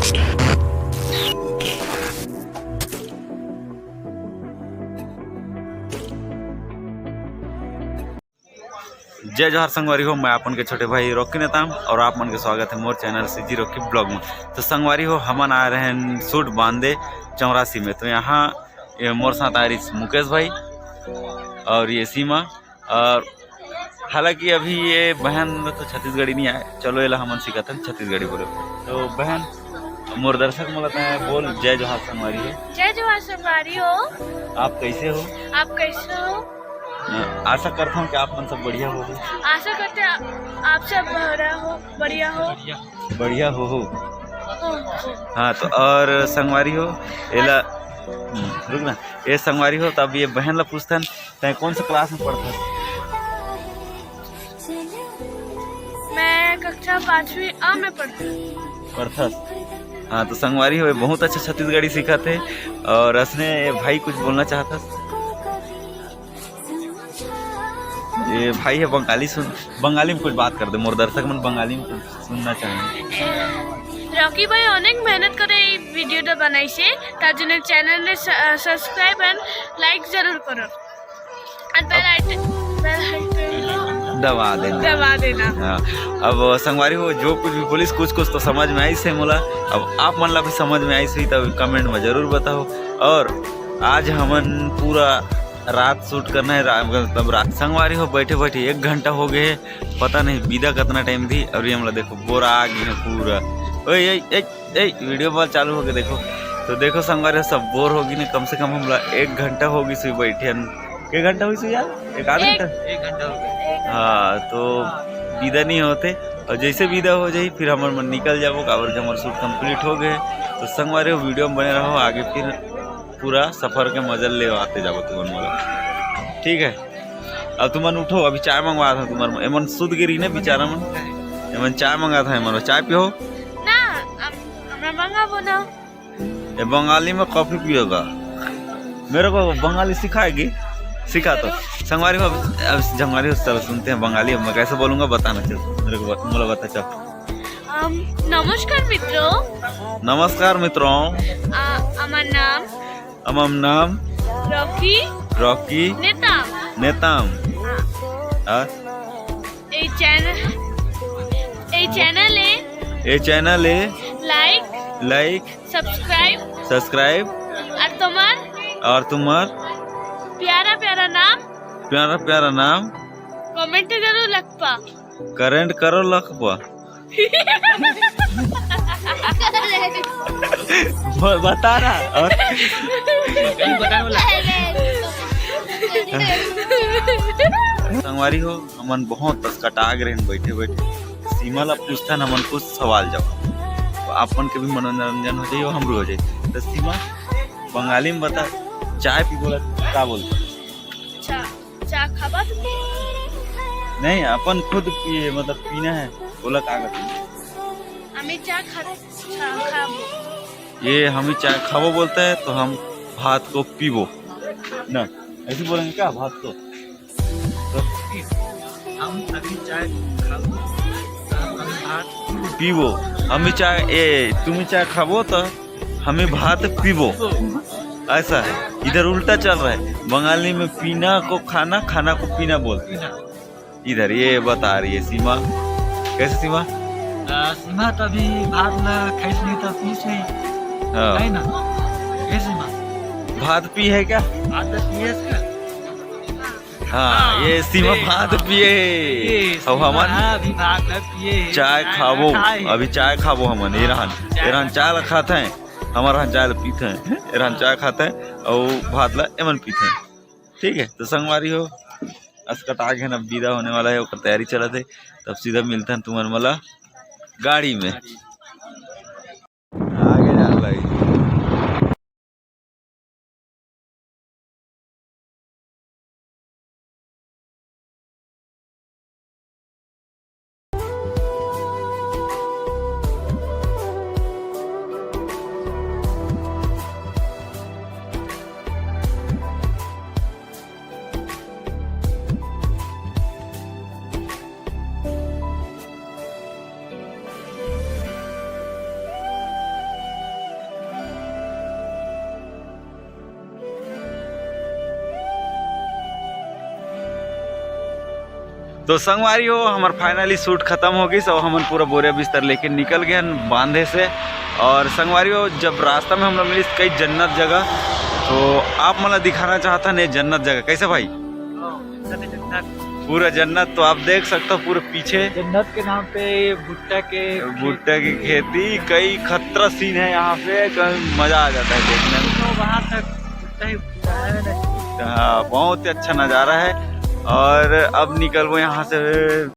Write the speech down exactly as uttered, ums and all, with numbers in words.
जय जोहार संगवारी हो, मैं अपन के छोटे भाई रॉकी नेताम और आप मन के स्वागत है मोर चैनल सीजी रॉकी ब्लॉग में। तो संगवारी हो, हमन आए रहेन सूट बांधे चौरासी में। तो यहाँ ये मोर साथ आ रही मुकेश भाई और ये सीमा। और हालांकि अभी ये बहन तो छत्तीसगढ़ी नहीं आए, चलो एला हमन सिखाथन छत्तीसगढ़ी बोले। तो बहन, मोर दर्शक मन ला तैं बोल, जय जोहार संगवारी हो। जय जोहार संगवारी हो। आप कैसे हो? आप कैसे हो? अ, आशा करता हूँ कि आप मन सब बढ़िया हो। आशा करते हैं आप सब बढ़िया हो, बढ़िया हो। बढ़िया हो, हो। हो, हो। हाँ, तो और संगवारी हो, एला, हम्म, रुक ना, ये संगवारी हो, तब ये बहन ला पूछथन, तैं कौन से क्लास में पढ़थस? मैं कक्षा पाँचवीं अ में पढ़थस। पढ़थस। हाँ, तो संगवारी हो, बहुत अच्छा छत्तीसगढ़ी सीखत हे। और असने ये भाई कुछ बोलना चाहथस? ये भाई है बंगाली, सुन, बंगाली में कुछ बात कर दे, मोर दर्शक मन बंगाली में कुछ सुनना चाहेंगे। रॉकी भाई अनेक मेहनत करे ई वीडियो ला बनाइसे, तार जने चैनल ने स-, subscribe and like जरूर करो। और bell icon, bell icon दबा देना। दबा देना। हाँ, अब संगवारी हो, जो कुछ भी बोलिस, कुछ कुछ तो समझ में आइस हे मोला। अब आप मन ला भी समझ में आइस होही, तब comment में जरूर बताओ। और आज हमन पूरा रात शूट करना है, रा-, मतलब रात, संगवारी हो, बैठे बैठे एक घंटा हो गए है, पता नहीं बीता कितना टाइम थी। और ये हमला देखो, बोरा आ गई है पूरा। ओए, ए, ए, ए, वीडियो बॉल चालू हो गया, देखो। तो देखो संगवारी हो, सब बोर हो गई ना, कम से कम हमला एक घंटा हो गई सुई बैठे हन। एक घंटा हुई सुई यार, एक आध एक घंटा। एक घंटा हो गया। हाँ, तो विदा नहीं होते, और जैसे विदा हो जाई, फिर हमर मन निकल जाबो, काबर कि हमर शूट कंप्लीट हो गए। तो संगवारी हो, वीडियो में बने रहो, आगे फिर पूरा सफर के मजा ले आते जाबो तुमन मोला। ठीक है, अब तुमन उठो, अभी चाय मंगवात हूँ तुमन। एमन सुत गे रही ने बेचारा मन, एमन चाय मंगात है, एमन चाय पियो। ना, अब हमरा मंगाबो ना। ये बंगाली में कॉफी पिएगा। मेरे को बंगाली सिखाएगी, सिखा तो। संगवारी हो, अब संगवारी हो, चलो सुनते हैं बंगाली। अब मैं कैसे बोलूंगा, बताना, चल मेरे को बत-, मोला बता, चल। अम, नमस्कार मित्रों। नमस्कार मित्रों। आ, আমার নাম আমার নাম রকি। রকি। নেতাম। নেতাম। हाँ। আর এই চ্যানেল, এই চ্যানেলে এই চ্যানেলে like, like, subscribe, subscribe। আর তোমার আর তোমার प्यारा प्यारा नाम प्यारा प्यारा नाम comment जरूर लिखबा। Comment करो लिखबा। बोल, बता ना। और संगवारी हो, हमन बहुत असकटा गे रहेन बैठे बैठे। सीमा ला पूछथन हमन कुछ सवाल जवाब, तो आप मन के भी मनोरंजन हो जाई और हमरो हो जाई। तो सीमा, बंगाली में बता, चाय पीबो ला का बोलथे? चा, चा खाबा? नहीं, अपन खुद पिए, मतलब पीना है, बोला का करते? हमें चा खा, चा खाबो। ये हमें चाय खाबो बोलता है, तो हम भात को पीबो ना, ऐसे बोलेंगे क्या भात को? तो हम अभी चाय खाबो, तो हम भात पीबो। हमें चाय, ए, तुम्हें चाय खाबो तो हमें भात पीबो। ऐसा है, इधर उल्टा चल रहा है। बंगाली में पीना को खाना, खाना को पीना बोलते हैं। इधर ये बता रही है सीमा। कैसे सीमा? आ, सीमा तो अभी भात ला खाइस नहीं तो पीस नहीं। हाँ। है ना? ये सीमा। भात पी है क्या? भात तो पी है इसका। हाँ, हाँ, ये सीमा ये भात पिए। ये अब सीमा हमन अभी भात ला पिए। चाय चाय खाबो, खाए। अभी चाय खाबो हमन। ये रहन, चाय ये रहन खा- चाय ला खात हैं, हमारा रहन चाय ला पीत हैं, ये रहन चाय खात हैं और भात ला एमन पीत हैं। ठीक है, तो संगवारी हो, असकटा गे हन, अब विदा होने वाला है, ओकर तैयारी चलत है, तब सीधा मिलथन तुमन मोला गाड़ी में। आगे जान लगी। तो संगवारी हो, हमर finally shoot खत्म हो गइस और हमन पूरा बोरिया बिस्तर लेके निकल गए हन बांधे से। और संगवारी हो, जब रास्ता में हम लोग मिलिस कई जन्नत जगह, तो आप मन ला दिखाना चाहत हन ये जन्नत जगह। कैसे भाई? जन्नत। पूरा जन्नत तो आप देख सकते हो पूरा पीछे। जन्नत के नाम पे ये भुट्टा के भुट्टा की खेती, कई खतरा scene है यहाँ पे, कई मजा आ जाता है देखने में। तो वहाँ तक भुट्टा ही भुट्टा है ना। हाँ, बहुत ही अच्छा नज़ारा है। और अब निकलबो यहाँ से